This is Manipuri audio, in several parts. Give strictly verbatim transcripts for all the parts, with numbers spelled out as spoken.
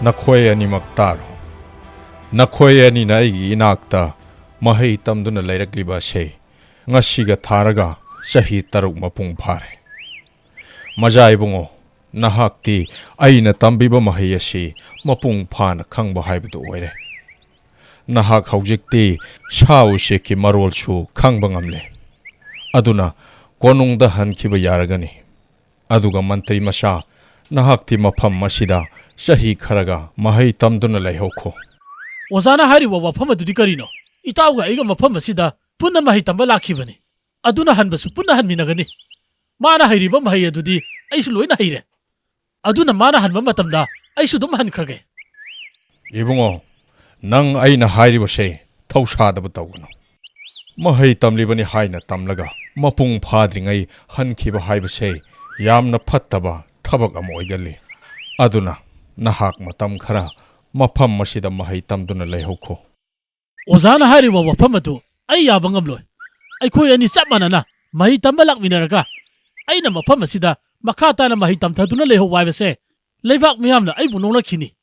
ꯅꯈꯣꯏ ꯑꯅꯤꯃꯛ ꯇꯥꯔꯣ꯫ ꯅꯈꯣꯏ ꯑꯅꯤꯅ ꯑꯩꯒꯤ ꯏꯅꯥꯛꯇ ꯃꯍꯩ ꯇꯝꯗꯨꯅ ꯂꯩꯔꯛꯂꯤꯕ ꯑꯁꯤ ꯉꯁꯤꯒ ꯊꯥꯔꯒ ꯆꯍꯤ ꯇꯔꯨꯛ ꯃꯄꯨꯡ ꯐꯥꯔꯦ꯫ ꯃꯖꯥ ꯏꯕꯨꯡꯉꯣ, ꯅꯍꯥꯛꯇꯤ ꯑꯩꯅ ꯇꯝꯕꯤꯕ ꯃꯍꯩ ꯑꯁꯤ ꯃꯄꯨꯡ ꯐꯥꯅ ꯈꯪꯕ ꯍꯥꯏꯕꯗꯨ ꯑꯣꯏꯔꯦ꯫ ꯅꯍꯥꯛ ꯍꯧꯖꯤꯛꯇꯤ ꯁꯥ ꯎꯆꯦꯛꯀꯤ ꯃꯔꯣꯜꯁꯨ ꯈꯪꯕ ꯉꯝꯂꯦ꯫ ꯑꯗꯨꯅ ꯀꯣꯅꯨꯡꯗ ꯍꯟꯈꯤꯕ ꯌꯥꯔꯒꯅꯤ꯫ ꯑꯗꯨꯒ ꯃꯟꯇ꯭ꯔꯤ ꯃꯆꯥ, ꯅꯍꯥꯛꯇꯤ ꯃꯐꯝ ꯑꯁꯤꯗ ꯆꯍꯤ ꯈꯔꯒ ꯃꯍꯩ ꯇꯝꯗꯨꯅ ꯂꯩꯍꯧꯈꯣ꯫ ꯑꯣꯖꯥꯅ ꯍꯥꯏꯔꯤꯕ ꯋꯥꯐꯝ ꯑꯗꯨꯗꯤ ꯀꯔꯤꯅꯣ? ꯏꯇꯥꯎꯒ ꯑꯩꯒ ꯃꯐꯝ ꯑꯁꯤꯗ ꯄꯨꯟꯅ ꯃꯍꯩ ꯇꯝꯕ ꯂꯥꯛꯈꯤꯕꯅꯤ꯫ ꯑꯗꯨꯅ ꯍꯟꯕꯁꯨ ꯄꯨꯟꯅ ꯍꯟꯃꯤꯟꯅꯒꯅꯤ꯫ ꯃꯥꯅ ꯍꯩꯔꯤꯕ ꯃꯍꯩ ꯑꯗꯨꯗꯤ ꯑꯩꯁꯨ ꯂꯣꯏꯅ ꯍꯩꯔꯦ꯫ ꯑꯗꯨꯅ ꯃꯥꯅ ꯍꯟꯕ ꯃꯇꯝꯗ ꯑꯩꯁꯨ ꯑꯗꯨꯝ ꯍꯟꯈ꯭ꯔꯒꯦ꯫ ꯏꯕꯨꯡꯉꯣ, ꯅꯪ ꯑꯩꯅ ꯍꯥꯏꯔꯤꯕꯁꯦ ꯊꯧꯁꯥꯗꯕ ꯇꯧꯒꯅꯨ꯫ ꯃꯍꯩ ꯇꯝꯂꯤꯕꯅꯤ ꯍꯥꯏꯅ ꯇꯝꯂꯒ ꯃꯄꯨꯡ ꯐꯥꯗ꯭ꯔꯤꯉꯩ ꯍꯟꯈꯤꯕ ꯍꯥꯏꯕꯁꯦ ꯌꯥꯝꯅ ꯐꯠꯇꯕ ꯊꯕꯛ ꯑꯃ ꯑꯣꯏꯒꯜꯂꯤ꯫ ꯑꯗꯨꯅ ꯅꯍꯥꯛ ꯃꯇꯝ ꯈꯔ ꯃꯐꯝ ꯑꯁꯤꯗ ꯃꯍꯩ ꯇꯝꯗꯨꯅ ꯂꯩꯍꯧꯈꯣ꯫ ꯑꯣꯖꯥꯅ ꯍꯥꯏꯔꯤꯕ ꯋꯥꯐꯝ ꯑꯗꯨ ꯑꯩ ꯌꯥꯕ ꯉꯝꯂꯣꯏ꯫ ꯑꯩꯈꯣꯏ ꯑꯅꯤ ꯆꯞ ꯃꯥꯟꯅꯅ ꯃꯍꯩ ꯇꯝꯕ ꯂꯥꯛꯃꯤꯟꯅꯔꯒ ꯑꯩꯅ ꯃꯐꯝ ꯑꯁꯤꯗ ꯃꯈꯥ ꯇꯥꯅ ꯃꯍꯩ ꯇꯝꯊꯗꯨꯅ ꯂꯩꯍꯧꯕ ꯍꯥꯏꯕꯁꯦ ꯂꯩꯕꯥꯛ ꯃꯤꯌꯥꯝꯅ ꯑꯩꯕꯨ ꯅꯣꯛꯅꯈꯤꯅꯤ꯫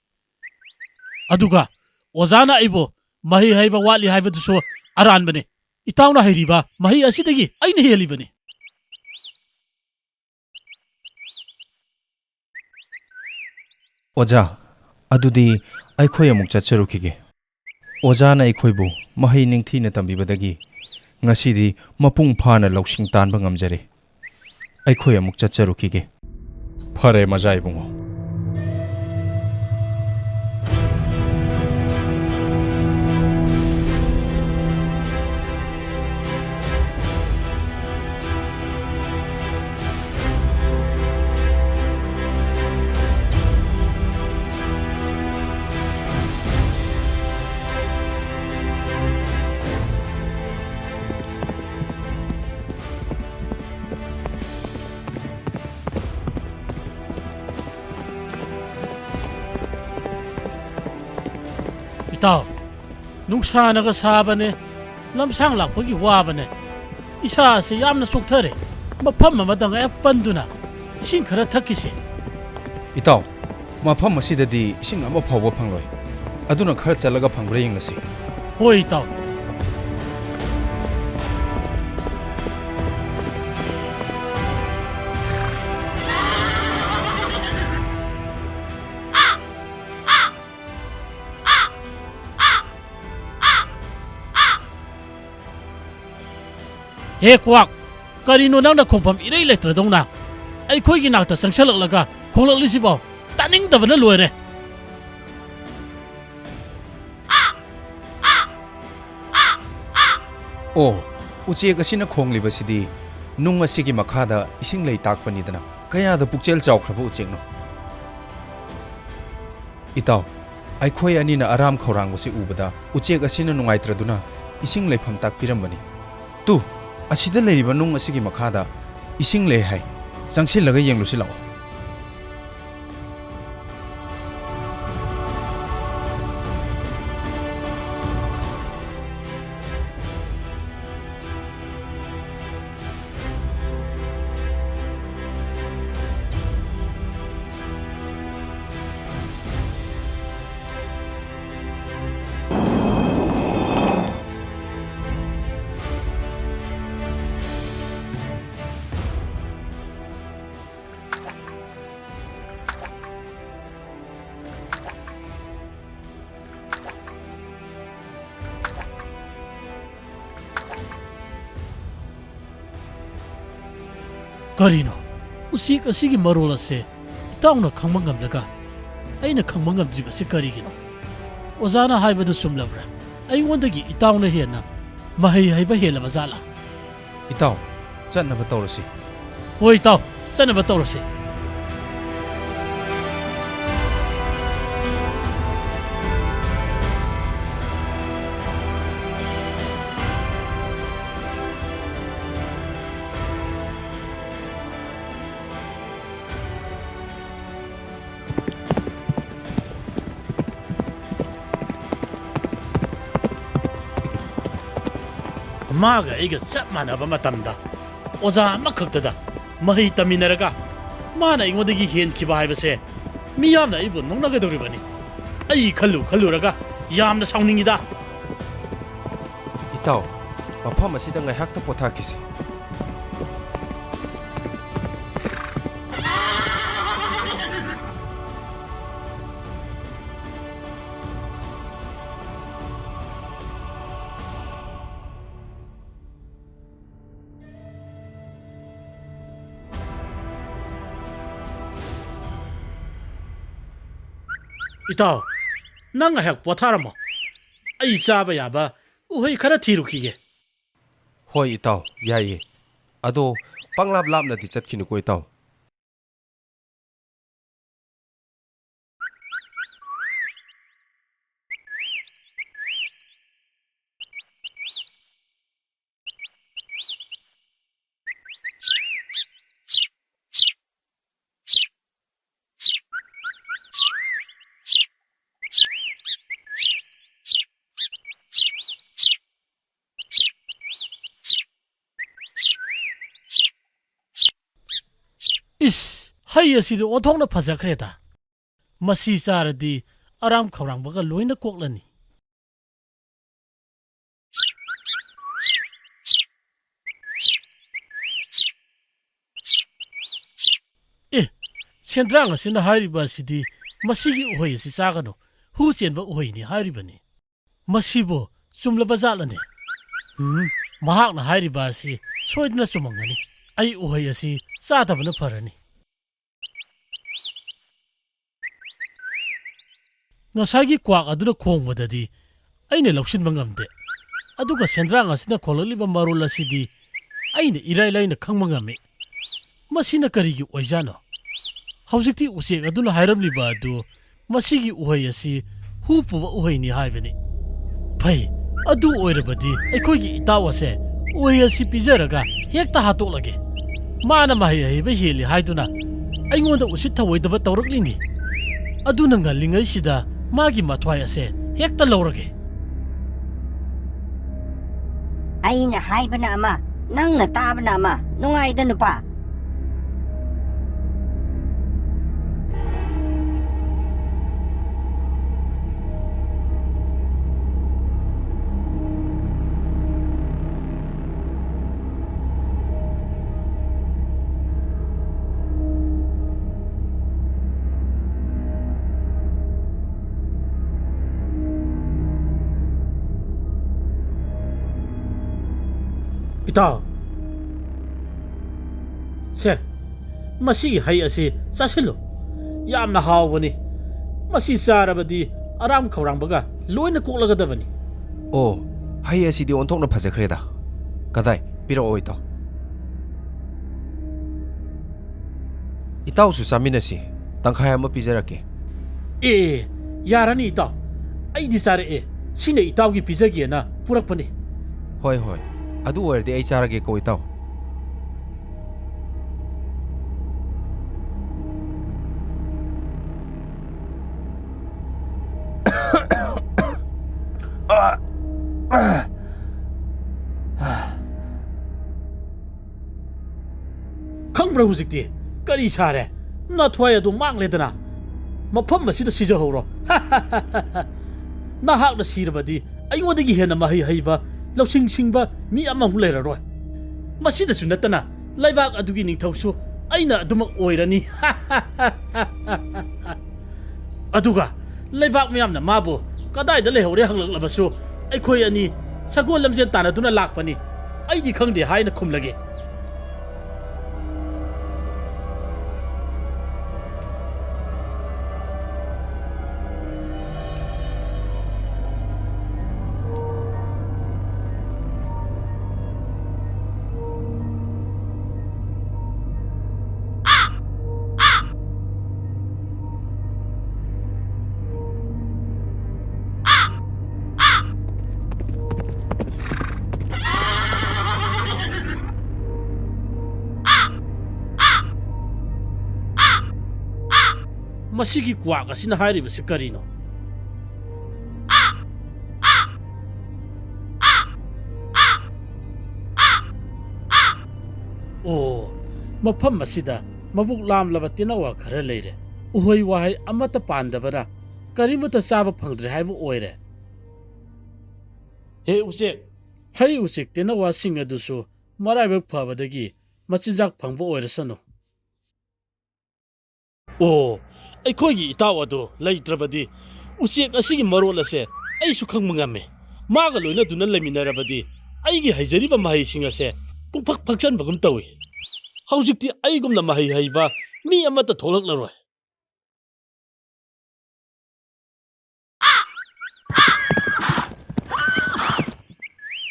ꯑꯗꯨꯒ ꯑꯣꯖꯥꯅ ꯑꯩꯕꯨ ꯃꯍꯩ ꯍꯩꯕ ꯋꯥꯠꯂꯤ ꯍꯥꯏꯕꯗꯨꯁꯨ ꯑꯔꯥꯟꯕꯅꯤ꯫ ꯏꯇꯥꯎꯅ ꯍꯩꯔꯤꯕ ꯃꯍꯩ ꯑꯁꯤꯗꯒꯤ ꯑꯩꯅ ꯍꯦꯜꯂꯤꯕꯅꯤ꯫ ꯑꯣꯖꯥ, ꯑꯗꯨꯗꯤ ꯑꯩꯈꯣꯏ ꯑꯃꯨꯛ ꯆꯠꯆꯔꯨꯈꯤꯒꯦ꯫ ꯑꯣꯖꯥꯅ ꯑꯩꯈꯣꯏꯕꯨ ꯃꯍꯩ ꯅꯤꯡꯊꯤꯅ ꯇꯝꯕꯤꯕꯗꯒꯤ ꯉꯁꯤꯗꯤ ꯃꯄꯨꯡ ꯐꯥꯅ ꯂꯧꯁꯤꯡ ꯇꯥꯟꯕ ꯉꯝꯖꯔꯦ꯫ ꯑꯩꯈꯣꯏ ꯑꯃꯨꯛ ꯆꯠꯆꯔꯨꯈꯤꯒꯦ꯫ ꯐꯔꯦ, ꯃꯖꯥ ꯏꯕꯨꯡꯉꯣ꯫ ꯏꯇꯥꯎ, ꯅꯨꯡꯁꯥꯅꯒ ꯁꯥꯕꯅꯦ, ꯂꯝꯁꯥꯡ ꯂꯥꯛꯄꯒꯤ ꯋꯥꯕꯅꯦ꯫ ꯏꯁꯥ ꯑꯁꯤ ꯌꯥꯝꯅ ꯆꯣꯛꯊꯔꯦ꯫ ꯃꯐꯝ ꯑꯃꯗ ꯉꯥꯏꯍꯥꯛ ꯄꯟꯗꯨꯅ ꯏꯁꯤꯡ ꯈꯔ ꯊꯛꯈꯤꯁꯦ꯫ ꯏꯇꯥꯎ, ꯃꯐꯝ ꯑꯁꯤꯗꯗꯤ ꯏꯁꯤꯡ ꯑꯃ ꯐꯥꯎꯕ ꯐꯪꯂꯣꯏ꯫ ꯑꯗꯨꯅ ꯈꯔ ꯆꯠꯂꯒ ꯐꯪꯕ꯭ꯔꯥ ꯌꯦꯡꯂꯁꯤ꯫ ꯍꯣꯏ, ꯏꯇꯥꯎ꯫ ꯍꯦ ꯀ꯭ꯋꯥꯛ, ꯀꯔꯤꯅꯣ ꯅꯪꯅ ꯈꯣꯡꯐꯝ ꯏꯔꯩ ꯂꯩꯇ꯭ꯔꯗꯧꯅ ꯑꯩꯈꯣꯏꯒꯤ ꯅꯥꯛꯇ ꯆꯪꯁꯜꯂꯛꯂꯒ ꯈꯣꯡꯂꯛꯂꯤꯁꯤꯕꯣ? ꯇꯥꯅꯤꯡꯗꯕꯅ ꯂꯣꯏꯔꯦ꯫ ꯑꯣ, ꯎꯆꯦꯛ ꯑꯁꯤꯅ ꯈꯣꯡꯂꯤꯕꯁꯤꯗꯤ ꯅꯨꯡ ꯑꯁꯤꯒꯤ ꯃꯈꯥꯗ ꯏꯁꯤꯡ ꯂꯩ ꯇꯥꯛꯄꯅꯤꯗꯅ꯫ ꯀꯌꯥꯗ ꯄꯨꯛꯆꯦꯜ ꯆꯥꯎꯈ꯭ꯔꯕ ꯎꯆꯦꯛꯅꯣ! ꯏꯇꯥꯎ, ꯑꯩꯈꯣꯏ ꯑꯅꯤꯅ ꯑꯔꯥꯝ ꯈꯧꯔꯥꯡꯕꯁꯤ ꯎꯕꯗ ꯎꯆꯦꯛ ꯑꯁꯤꯅ ꯅꯨꯡꯉꯥꯏꯇ꯭ꯔꯗꯨꯅ ꯏꯁꯤꯡ ꯂꯩꯐꯝ ꯇꯥꯛꯄꯤꯔꯝꯕꯅꯤ꯫ ꯇꯨ, ꯑꯁꯤꯗ ꯂꯩꯔꯤꯕ ꯅꯨꯡ ꯑꯁꯤꯒꯤ ꯃꯈꯥꯗ ꯏꯁꯤꯡ ꯂꯩ ꯍꯥꯏ꯫ ꯆꯪꯁꯤꯜꯂꯒ ꯌꯦꯡꯂꯨꯁꯤ ꯂꯥꯛꯑꯣ꯫ ꯀꯔꯤꯅꯣ? ꯎꯆꯦꯛ ꯑꯁꯤꯒꯤ ꯃꯔꯣꯜ ꯑꯁꯤ ꯏꯇꯥꯎꯅ ꯈꯪꯕ ꯉꯝꯂꯒ ꯑꯩꯅ ꯈꯪꯕ ꯉꯝꯗ꯭ꯔꯤꯕꯁꯤ ꯀꯔꯤꯒꯤꯅꯣ? ꯑꯣꯖꯥꯅ ꯍꯥꯏꯕꯗꯨ ꯆꯨꯝꯂꯕ꯭ꯔꯥ? ꯑꯩꯉꯣꯟꯗꯒꯤ ꯏꯇꯥꯎꯅ ꯍꯦꯟꯅ ꯃꯍꯩ ꯍꯩꯕ ꯍꯦꯜꯂꯕ ꯖꯥꯠꯂꯥ? ꯏꯇꯥꯎ, ꯆꯠꯅꯕ ꯇꯧꯔꯁꯤ꯫ ꯍꯣꯏ ꯏꯇꯥꯎ, ꯆꯠꯅꯕ ꯇꯧꯔꯁꯤ꯫ ꯃꯥꯒ ꯑꯩꯒ ꯆꯞ ꯃꯥꯟꯅꯕ ꯃꯇꯝꯗ ꯑꯣꯖꯥ ꯑꯃꯈꯛꯇꯗ ꯃꯍꯩ ꯇꯝꯃꯤꯟꯅꯔꯒ ꯃꯥꯅ ꯑꯩꯉꯣꯟꯗꯒꯤ ꯍꯦꯟꯈꯤꯕ ꯍꯥꯏꯕꯁꯦ ꯃꯤꯌꯥꯝꯅ ꯑꯩꯕꯨ ꯅꯣꯛꯅꯒꯗꯧꯔꯤꯕꯅꯤ꯫ ꯑꯩ ꯈꯜꯂꯨ ꯈꯜꯂꯨꯔꯒ ꯌꯥꯝꯅ ꯁꯥꯎꯅꯤꯡꯉꯤꯗ꯫ ꯏꯇꯥꯎ, ꯃꯐꯝ ꯑꯁꯤꯗ ꯉꯥꯏꯍꯥꯛꯇ ꯄꯣꯊꯥꯈꯤꯁꯤ꯫ ꯏꯇꯥꯎ, ꯅꯪ ꯉꯥꯏꯍꯥꯛ ꯄꯣꯊꯥꯔꯝꯃꯣ꯫ ꯑꯩ ꯆꯥꯕ ꯌꯥꯕ ꯎꯍꯩ ꯈꯔ ꯊꯤꯔꯨꯈꯤꯒꯦ꯫ ꯍꯣꯏ ꯏꯇꯥꯎ, ꯌꯥꯏꯌꯦ꯫ ꯑꯗꯣ ꯄꯪꯂꯥꯞ ꯂꯥꯞꯅꯗꯤ ꯆꯠꯈꯤꯅꯨꯀꯣ ꯏꯇꯥꯎ꯫ ꯏꯁ, ꯍꯩ ꯑꯁꯤꯗꯤ ꯑꯣꯟꯊꯣꯛꯅ ꯐꯖꯈ꯭ꯔꯦꯗ꯫ ꯃꯁꯤ ꯆꯥꯔꯗꯤ ꯑꯔꯥꯝ ꯈꯧꯔꯥꯡꯕꯒ ꯂꯣꯏꯅ ꯀꯣꯛꯂꯅꯤ꯫ ꯑꯦ, ꯁꯦꯟꯗ꯭ꯔꯥꯡ ꯑꯁꯤꯅ ꯍꯥꯏꯔꯤꯕ ꯑꯁꯤꯗꯤ ꯃꯁꯤꯒꯤ ꯎꯍꯩ ꯑꯁꯤ ꯆꯥꯒꯅꯨ, ꯍꯨ ꯆꯦꯟꯕ ꯎꯍꯩꯅꯤ ꯍꯥꯏꯔꯤꯕꯅꯤ꯫ ꯃꯁꯤꯕꯨ ꯆꯨꯝꯂꯕ ꯖꯥꯠꯂꯅꯦ? ꯎꯝ, ꯃꯍꯥꯛꯅ ꯍꯥꯏꯔꯤꯕ ꯑꯁꯤ ꯁꯣꯏꯗꯅ ꯆꯨꯝꯃꯝꯒꯅꯤ꯫ ꯑꯩ ꯎꯍꯩ ꯑꯁꯤ ꯆꯥꯗꯕꯅ ꯐꯔꯅꯤ꯫ ꯉꯁꯥꯏꯒꯤ ꯀ꯭ꯋꯥꯛ ꯑꯗꯨꯅ ꯈꯣꯡꯕꯗꯗꯤ ꯑꯩꯅ ꯂꯧꯁꯤꯟꯕ ꯉꯝꯗꯦ, ꯑꯗꯨꯒ ꯁꯦꯟꯗ꯭ꯔꯥꯡ ꯑꯁꯤꯅ ꯈꯣꯡꯂꯛꯂꯤꯕ ꯃꯔꯣꯜ ꯑꯁꯤꯗꯤ ꯑꯩꯅ ꯏꯔꯥꯏ ꯂꯥꯏꯅ ꯈꯪꯕ ꯉꯝꯃꯤ꯫ ꯃꯁꯤꯅ ꯀꯔꯤꯒꯤ ꯑꯣꯏꯖꯥꯠꯅꯣ? ꯍꯧꯖꯤꯛꯇꯤ ꯎꯆꯦꯛ ꯑꯗꯨꯅ ꯍꯥꯏꯔꯝꯂꯤꯕ ꯑꯗꯨ ꯃꯁꯤꯒꯤ ꯎꯍꯩ ꯑꯁꯤ ꯍꯨ ꯄꯨꯕ ꯎꯍꯩꯅꯤ ꯍꯥꯏꯕꯅꯤ꯫ ꯐꯩ, ꯑꯗꯨ ꯑꯣꯏꯔꯕꯗꯤ ꯑꯩꯈꯣꯏꯒꯤ ꯏꯇꯥꯎ ꯑꯁꯦ ꯎꯍꯩ ꯑꯁꯤ ꯄꯤꯖꯔꯒ ꯍꯦꯛꯇ ꯍꯥꯠꯇꯣꯛꯂꯒꯦ꯫ ꯃꯥꯅ ꯃꯍꯩ ꯑꯍꯩꯕ ꯍꯦꯜꯂꯤ ꯍꯥꯏꯗꯨꯅ ꯑꯩꯉꯣꯟꯗ ꯎꯁꯤꯠ ꯊꯑꯣꯏꯗꯕ ꯇꯧꯔꯛꯂꯤꯅꯤ꯫ ꯑꯗꯨꯅ ꯉꯜꯂꯤꯉꯩꯁꯤꯗ ꯃꯥꯒꯤ ꯃꯊ꯭ꯋꯥꯏ ꯑꯁꯦ ꯍꯦꯛꯇ ꯂꯧꯔꯒꯦ꯫ ꯑꯩꯅ ꯍꯥꯏꯕꯅ ꯑꯃ, ꯅꯪꯅ ꯇꯥꯕꯅ ꯑꯃ꯫ ꯅꯨꯡꯉꯥꯏꯗ, ꯅꯨꯄꯥ꯫ ꯏꯇꯥꯎ, ꯁꯦ, ꯃꯁꯤꯒꯤ ꯍꯩ ꯑꯁꯤ ꯆꯥꯁꯤꯜꯂꯨ꯫ ꯌꯥꯝꯅ ꯍꯥꯎꯕꯅꯤ꯫ ꯃꯁꯤ ꯆꯥꯔꯕꯗꯤ ꯑꯔꯥꯝ ꯈꯧꯔꯥꯡꯕꯒ ꯂꯣꯏꯅ ꯀꯣꯛꯂꯒꯗꯕꯅꯤ꯫ ꯑꯣ, ꯍꯩ ꯑꯁꯤꯗꯤ ꯑꯣꯟꯊꯣꯛꯅ ꯐꯖꯈ꯭ꯔꯦꯗ꯫ ꯀꯗꯥꯏ, ꯄꯤꯔꯛꯑꯣ ꯏꯇꯥꯎ꯫ ꯏꯇꯥꯎꯁꯨ ꯆꯥꯃꯤꯟꯅꯁꯤ, ꯇꯪꯈꯥꯏ ꯑꯃ ꯄꯤꯖꯔꯛꯀꯦ꯫ ꯑꯦ, ꯌꯥꯔꯅꯤ ꯏꯇꯥꯎ, ꯑꯩꯗꯤ ꯆꯥꯔꯛꯑꯦ꯫ ꯁꯤꯅ ꯏꯇꯥꯎꯒꯤ ꯄꯤꯖꯒꯦꯅ ꯄꯨꯔꯛꯄꯅꯤ꯫ ꯍꯣꯏ, ꯍꯣꯏ, ꯑꯗꯨ ꯑꯣꯏꯔꯗꯤ ꯑꯩ ꯆꯥꯔꯒꯦꯀꯣ ꯏꯇꯥꯎ꯫ ꯈꯪꯕ꯭ꯔꯥ ꯍꯧꯖꯤꯛꯇꯤ? ꯀꯔꯤ ꯁꯥꯔꯦ? ꯅꯊ꯭ꯋꯥꯏ ꯑꯗꯨ ꯃꯥꯡꯂꯦꯗꯅ꯫ ꯃꯐꯝ ꯑꯁꯤꯗ ꯁꯤꯖꯍꯧꯔꯣ꯫ ꯅꯍꯥꯛꯅ ꯁꯤꯔꯕꯗꯤ ꯑꯩꯉꯣꯟꯗꯒꯤ ꯍꯦꯟꯅ ꯃꯍꯩ ꯍꯩꯕ, ꯂꯧꯁꯤꯡ ꯁꯤꯡꯕ ꯃꯤ ꯑꯃꯃꯨꯛ ꯂꯩꯔꯔꯣꯏ꯫ ꯃꯁꯤꯗꯁꯨ ꯅꯠꯇꯅ ꯂꯩꯕꯥꯛ ꯑꯗꯨꯒꯤ ꯅꯤꯡꯊꯧꯁꯨ ꯑꯩꯅ ꯑꯗꯨꯃꯛ ꯑꯣꯏꯔꯅꯤ꯫ ꯑꯗꯨꯒ ꯂꯩꯕꯥꯛ ꯃꯤꯌꯥꯝꯅ ꯃꯥꯕꯨ ꯀꯗꯥꯏꯗ ꯂꯩꯍꯧꯔꯦ ꯍꯪꯂꯛꯂꯕꯁꯨ, ꯑꯩꯈꯣꯏ ꯑꯅꯤ ꯁꯒꯣꯜ ꯂꯝꯖꯦꯟ ꯇꯥꯟꯅꯗꯨꯅ ꯂꯥꯛꯄꯅꯤ, ꯑꯩꯗꯤ ꯈꯪꯗꯦ ꯍꯥꯏꯅ ꯈꯨꯝꯂꯒꯦ꯫ ꯃꯁꯤꯒꯤ ꯀ꯭ꯋꯥꯛ ꯑꯁꯤꯅ ꯍꯥꯏꯔꯤꯕꯁꯤ ꯀꯔꯤꯅꯣ? ꯑꯣ, ꯃꯐꯝ ꯑꯁꯤꯗ ꯃꯕꯨꯛ ꯂꯥꯝꯂꯕ ꯇꯦꯅꯋꯥ ꯈꯔ ꯂꯩꯔꯦ꯫ ꯎꯍꯩ ꯋꯥꯍꯩ ꯑꯃꯠꯇ ꯄꯥꯟꯗꯕꯅ ꯀꯔꯤꯃꯠꯇ ꯆꯥꯕ ꯐꯪꯗ꯭ꯔꯦ ꯍꯥꯏꯕ ꯑꯣꯏꯔꯦ꯫ ꯍꯦ ꯎꯆꯦꯛ! ꯍꯩ ꯎꯆꯦꯛ ꯇꯦꯅꯋꯥꯁꯤꯡ ꯑꯗꯨꯁꯨ ꯃꯔꯥꯏꯕꯛ ꯐꯕꯗꯒꯤ ꯃꯆꯤꯟꯖꯥꯛ ꯐꯪꯕ ꯑꯣꯏꯔꯁꯅꯨ꯫ ꯑꯣ, ꯑꯩꯈꯣꯏꯒꯤ ꯏꯇꯥꯎ ꯑꯗꯨ ꯂꯩꯇ꯭ꯔꯕꯗꯤ ꯎꯆꯦꯛ ꯑꯁꯤꯒꯤ ꯃꯔꯣꯜ ꯑꯁꯦ ꯑꯩꯁꯨ ꯈꯪꯕ ꯉꯝꯃꯦ꯫ ꯃꯥꯒ ꯂꯣꯏꯅꯗꯨꯅ ꯂꯩꯃꯤꯟꯅꯔꯕꯗꯤ ꯑꯩꯒꯤ ꯍꯩꯖꯔꯤꯕ ꯃꯍꯩꯁꯤꯡ ꯑꯁꯦ ꯄꯨꯡꯐꯛ ꯐꯛꯆꯟꯕꯒꯨꯝ ꯇꯧꯏ꯫ ꯍꯧꯖꯤꯛꯇꯤ ꯑꯩꯒꯨꯝꯅ ꯃꯍꯩ ꯍꯩꯕ ꯃꯤ ꯑꯃꯠꯇ ꯊꯣꯛꯂꯛꯂꯔꯣꯏ꯫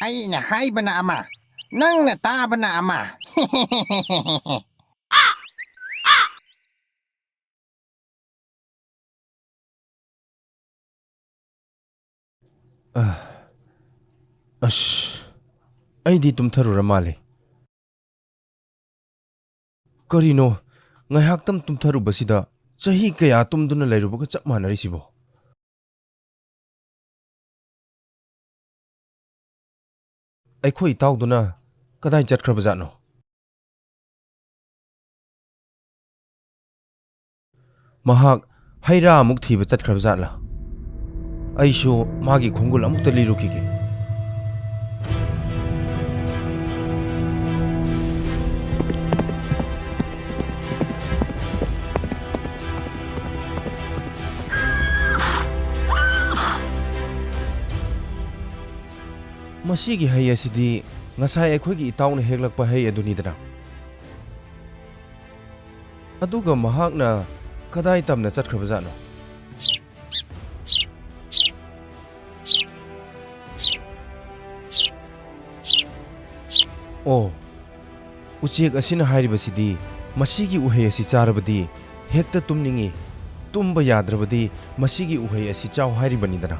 ꯑꯩꯅ ꯍꯥꯏꯕꯅ ꯑꯃ, ꯅꯪꯅ ꯇꯥꯕꯅ ꯑꯃ꯫ ꯑ, ꯑꯁ, ꯑꯩꯗꯤ ꯇꯨꯝꯊꯔꯨꯔ ꯃꯥꯜꯂꯦ꯫ ꯀꯔꯤꯅꯣ, ꯉꯥꯏꯍꯥꯛꯇꯪ ꯇꯨꯝꯊꯔꯨꯕꯁꯤꯗ ꯆꯍꯤ ꯀꯌꯥ ꯇꯨꯝꯗꯨꯅ ꯂꯩꯔꯨꯕꯒ ꯆꯞ ꯃꯥꯟꯅꯔꯤꯁꯤꯕꯣ? ꯑꯩꯈꯣꯏ ꯏꯇꯥꯎꯗꯨꯅ ꯀꯗꯥꯏ ꯆꯠꯈ꯭ꯔꯕꯖꯥꯠꯅꯣ? ꯃꯍꯥꯛ ꯍꯩ ꯔꯥ ꯑꯃꯨꯛ ꯊꯤꯕ ꯆꯠꯈ꯭ꯔꯕ ꯖꯥꯠꯂꯥ? ꯑꯩꯁꯨ ꯃꯥꯒꯤ ꯈꯣꯡꯒꯨꯜ ꯑꯃꯨꯛꯇ ꯂꯤꯔꯨꯈꯤꯒꯦ꯫ ꯃꯁꯤꯒꯤ ꯍꯩ ꯑꯁꯤꯗꯤ ꯉꯁꯥꯏ ꯑꯩꯈꯣꯏꯒꯤ ꯏꯇꯥꯎꯅ ꯍꯦꯛꯂꯛꯄ ꯍꯩ ꯑꯗꯨꯅꯤꯗꯅ꯫ ꯑꯗꯨꯒ ꯃꯍꯥꯛꯅ ꯀꯗꯥꯏ ꯇꯝꯅ ꯆꯠꯈ꯭ꯔꯕꯖꯥꯠꯅꯣ? ꯑꯣ, ꯎꯆꯦꯛ ꯑꯁꯤꯅ ꯍꯥꯏꯔꯤꯕꯁꯤꯗꯤ ꯃꯁꯤꯒꯤ ꯎꯍꯩ ꯑꯁꯤ ꯆꯥꯔꯕꯗꯤ ꯍꯦꯛꯇ ꯇꯨꯝꯅꯤꯡꯏ, ꯇꯨꯝꯕ ꯌꯥꯗ꯭ꯔꯕꯗꯤ ꯃꯁꯤꯒꯤ ꯎꯍꯩ ꯑꯁꯤ ꯆꯥꯎ ꯍꯥꯏꯔꯤꯕꯅꯤꯗꯅ꯫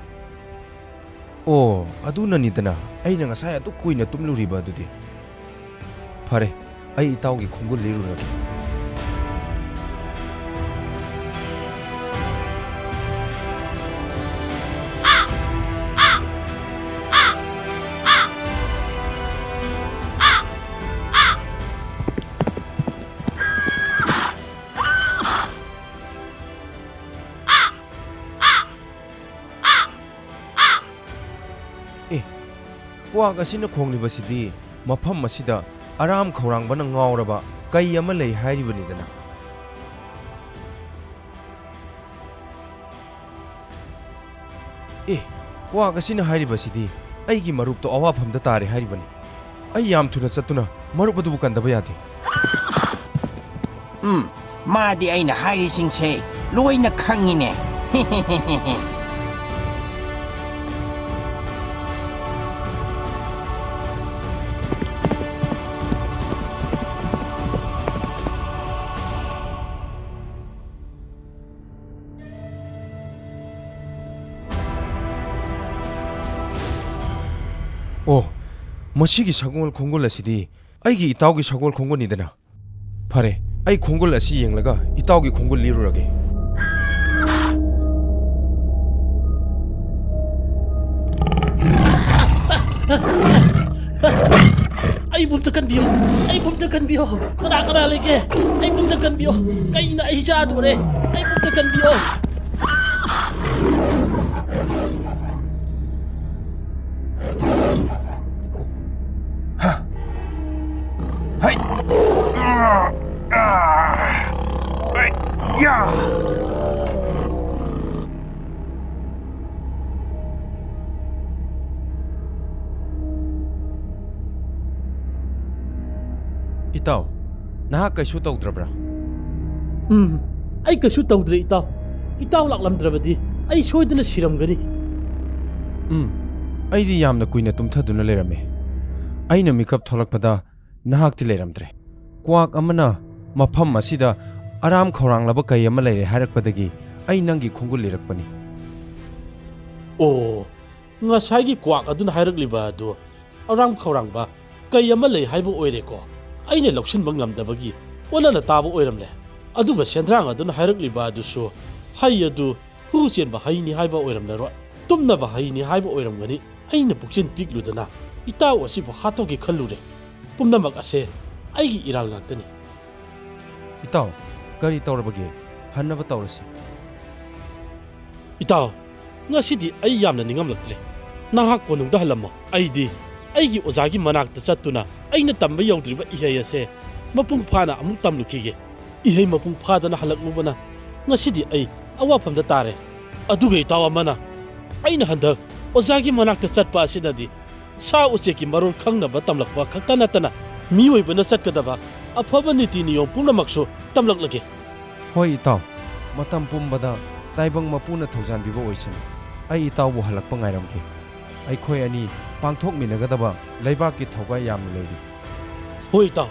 ꯑꯣ, ꯑꯗꯨꯅꯅꯤꯗꯅ ꯑꯩꯅ ꯉꯁꯥꯏ ꯑꯗꯨꯛ ꯀꯨꯏꯅ ꯇꯨꯝꯂꯨꯔꯤꯕ ꯑꯗꯨꯗꯤ꯫ ꯐꯔꯦ, ꯑꯩ ꯏꯇꯥꯎꯒꯤ ꯈꯣꯡꯒꯨꯜ ꯂꯤꯔꯨꯔꯒꯦ꯫ ꯑꯦ, ꯀ꯭ꯋꯥꯛ ꯑꯁꯤꯅ ꯈꯣꯡꯂꯤꯕꯁꯤꯗꯤ ꯃꯐꯝ ꯑꯁꯤꯗ ꯑꯔꯥꯝ ꯈꯧꯔꯥꯡꯕꯅ ꯉꯥꯎꯔꯕ ꯀꯩ ꯑꯃ ꯂꯩ ꯍꯥꯏꯔꯤꯕꯅꯤꯗꯅ꯫ ꯑꯦ, ꯀ꯭ꯋꯥꯛ ꯑꯁꯤꯅ ꯍꯥꯏꯔꯤꯕꯁꯤꯗꯤ ꯑꯩꯒꯤ ꯃꯔꯨꯞꯇꯣ ꯑꯋꯥꯐꯝꯗ ꯇꯥꯔꯦ ꯍꯥꯏꯔꯤꯕꯅꯤ꯫ ꯑꯩ ꯌꯥꯝ ꯊꯨꯅ ꯆꯠꯇꯨꯅ ꯃꯔꯨꯞ ꯑꯗꯨꯕꯨ ꯀꯟꯗꯕ ꯌꯥꯗꯦ꯫ ꯎꯝ, ꯃꯥꯗꯤ ꯑꯩꯅ ꯍꯥꯏꯔꯤꯁꯤꯡꯁꯦ ꯂꯣꯏꯅ ꯈꯪꯉꯤꯅꯦ꯫ ꯑꯣ, ꯃꯁꯤꯒꯤ ꯁꯒꯣꯜ ꯈꯣꯡꯒꯨꯜ ꯑꯁꯤꯗꯤ ꯑꯩꯒꯤ ꯏꯇꯥꯎꯒꯤ ꯁꯒꯣꯜ ꯈꯣꯡꯒꯨꯜꯅꯤꯗꯅ꯫ ꯐꯔꯦ, ꯑꯩ ꯈꯣꯡꯒꯨꯜ ꯑꯁꯤ ꯌꯦꯡꯂꯒ ꯏꯇꯥꯎꯒꯤ ꯈꯣꯡꯒꯨꯜ ꯂꯤꯔꯨꯔꯒꯦ꯫ ꯑꯩꯕꯨ ꯑꯝꯇ ꯀꯟꯕꯤꯌꯨ! ꯑꯩꯕꯨ ꯑꯝꯇ ꯀꯟꯕꯤꯌꯨ! ꯀꯅꯥ ꯀꯅꯥ ꯂꯩꯒꯦ? ꯑꯩꯕꯨ ꯑꯝꯇ ꯀꯟꯕꯤꯌꯨ! ꯀꯩꯅꯣ, ꯑꯩ ꯆꯥꯗꯣꯔꯦ! ꯑꯩꯕꯨ ꯑꯝꯇ ꯀꯟꯕꯤꯌꯨ! ꯍꯥ! ꯍꯩ! ꯑꯥ! ꯑꯥ! ꯍꯩ! ꯌꯥ! ꯏꯇꯥꯎ, ꯅꯍꯥꯛ ꯀꯩꯁꯨ ꯇꯧꯗ꯭ꯔꯕ꯭ꯔꯥ? ꯎꯝ, ꯑꯩ ꯀꯩꯁꯨ ꯇꯧꯗ꯭ꯔꯦ, ꯏꯇꯥꯎ꯫ ꯏꯇꯥꯎ ꯂꯥꯛꯂꯝꯗ꯭ꯔꯕꯗꯤ ꯑꯩ ꯁꯣꯏꯗꯅ ꯁꯤꯔꯝꯒꯅꯤ꯫ ꯎꯝ, ꯑꯩꯗꯤ ꯌꯥꯝꯅ ꯀꯨꯏꯅ ꯇꯨꯝꯊꯗꯨꯅ ꯂꯩꯔꯝꯃꯦ꯫ ꯑꯩꯅ ꯃꯤꯀꯞ ꯊꯣꯛꯂꯛꯄꯗ ꯅꯍꯥꯛꯇꯤ ꯂꯩꯔꯝꯗ꯭ꯔꯦ꯫ ꯀ꯭ꯋꯥꯛ ꯑꯃꯅ ꯃꯐꯝ ꯑꯁꯤꯗ ꯑꯔꯥꯝ ꯈꯧꯔꯥꯡꯂꯕ ꯀꯩ ꯑꯃ ꯂꯩꯔꯦ ꯍꯥꯏꯔꯛꯄꯗꯒꯤ ꯑꯩ ꯅꯪꯒꯤ ꯈꯣꯡꯒꯨꯜ ꯂꯤꯔꯛꯄꯅꯤ꯫ ꯑꯣ, ꯉꯁꯥꯏꯒꯤ ꯀ꯭ꯋꯥꯛ ꯑꯗꯨꯅ ꯍꯥꯏꯔꯛꯂꯤꯕ ꯑꯗꯨ ꯑꯔꯥꯝ ꯈꯧꯔꯥꯡꯕ ꯀꯩ ꯑꯃ ꯂꯩ ꯍꯥꯏꯕ ꯑꯣꯏꯔꯦꯀꯣ꯫ ꯑꯩꯅ ꯂꯧꯁꯤꯟꯕ ꯉꯝꯗꯕꯒꯤ ꯑꯣꯟꯅꯅ ꯇꯥꯕ ꯑꯣꯏꯔꯝꯂꯦ꯫ ꯑꯗꯨꯒ ꯁꯦꯟꯗ꯭ꯔꯥꯡ ꯑꯗꯨꯅ ꯍꯥꯏꯔꯛꯂꯤꯕ ꯑꯗꯨꯁꯨ ꯍꯩ ꯑꯗꯨ ꯍꯨ ꯆꯦꯟꯕ ꯍꯩꯅꯤ ꯍꯥꯏꯕ ꯑꯣꯏꯔꯝꯂꯔꯣꯏ, ꯇꯨꯝꯅꯕ ꯍꯩꯅꯤ ꯍꯥꯏꯕ ꯑꯣꯏꯔꯝꯒꯅꯤ꯫ ꯑꯩꯅ ꯄꯨꯛꯆꯦꯜ ꯄꯤꯛꯂꯨꯗꯅ ꯏꯇꯥꯎ ꯑꯁꯤꯕꯨ ꯍꯥꯠꯇꯣꯛꯀꯦ ꯈꯜꯂꯨꯔꯦ꯫ ꯄꯨꯝꯅꯃꯛ ꯑꯁꯦ ꯑꯩꯒꯤ ꯏꯔꯥꯜ ꯉꯥꯛꯇꯅꯤ꯫ ꯏꯇꯥꯎ, ꯀꯔꯤ ꯇꯧꯔꯕꯒꯦ? ꯍꯟꯅꯕ ꯇꯧꯔꯁꯤ꯫ ꯏꯇꯥꯎ, ꯉꯁꯤꯗꯤ ꯑꯩ ꯌꯥꯝꯅ ꯅꯤꯡꯉꯝꯂꯛꯇ꯭ꯔꯦ꯫ ꯅꯍꯥꯛ ꯀꯣꯅꯨꯡꯗ ꯍꯜꯂꯝꯃꯣ꯫ ꯑꯩꯗꯤ ꯑꯩꯒꯤ ꯑꯣꯖꯥꯒꯤ ꯃꯅꯥꯛꯇ ꯆꯠꯇꯨꯅ ꯑꯩꯅ ꯇꯝꯕ ꯌꯧꯗ꯭ꯔꯤꯕ ꯏꯍꯩ ꯑꯁꯦ ꯃꯄꯨꯡ ꯐꯥꯅ ꯑꯃꯨꯛ ꯇꯝꯂꯨꯈꯤꯒꯦ꯫ ꯏꯍꯩ ꯃꯄꯨꯡ ꯐꯥꯗꯅ ꯍꯜꯂꯛꯂꯨꯕꯅ ꯉꯁꯤꯗꯤ ꯑꯩ ꯑꯋꯥꯐꯝꯗ ꯇꯥꯔꯦ꯫ ꯑꯗꯨꯒ ꯏꯇꯥꯎ ꯑꯃꯅ ꯑꯩꯅ ꯍꯟꯗꯛ ꯑꯣꯖꯥꯒꯤ ꯃꯅꯥꯛꯇ ꯆꯠꯄ ꯑꯁꯤꯅꯗꯤ ꯁꯥ ꯎꯆꯦꯛꯀꯤ ꯃꯔꯣꯜ ꯈꯪꯅꯕ ꯇꯝꯂꯛꯄ ꯈꯛꯇ ꯅꯠꯇꯅ ꯃꯤꯑꯣꯏꯕꯅ ꯆꯠꯀꯗꯕ ꯑꯐꯕ ꯅꯤꯇꯤ ꯅꯤꯌꯣꯝ ꯄꯨꯝꯅꯃꯛꯁꯨ ꯇꯝꯂꯛꯂꯒꯦ꯫ ꯍꯣꯏ ꯏꯇꯥꯎ, ꯃꯇꯝ ꯄꯨꯝꯕꯗ ꯇꯥꯏꯕꯪ ꯃꯄꯨꯅ ꯊꯧꯖꯥꯟꯕꯤꯕ ꯑꯣꯏꯁꯅꯨ꯫ ꯑꯩ ꯏꯇꯥꯎꯕꯨ ꯍꯜꯂꯛꯄ ꯉꯥꯏꯔꯝꯒꯦ꯫ ꯑꯩꯈꯣꯏ ꯑꯅꯤ ꯄꯥꯡꯊꯣꯛꯃꯤꯟꯅꯒꯗꯕ ꯂꯩꯕꯥꯛꯀꯤ ꯊꯧꯒꯥꯏ ꯌꯥꯝꯅ ꯂꯩꯔꯤ꯫ ꯍꯣꯏ ꯏꯇꯥꯎ꯫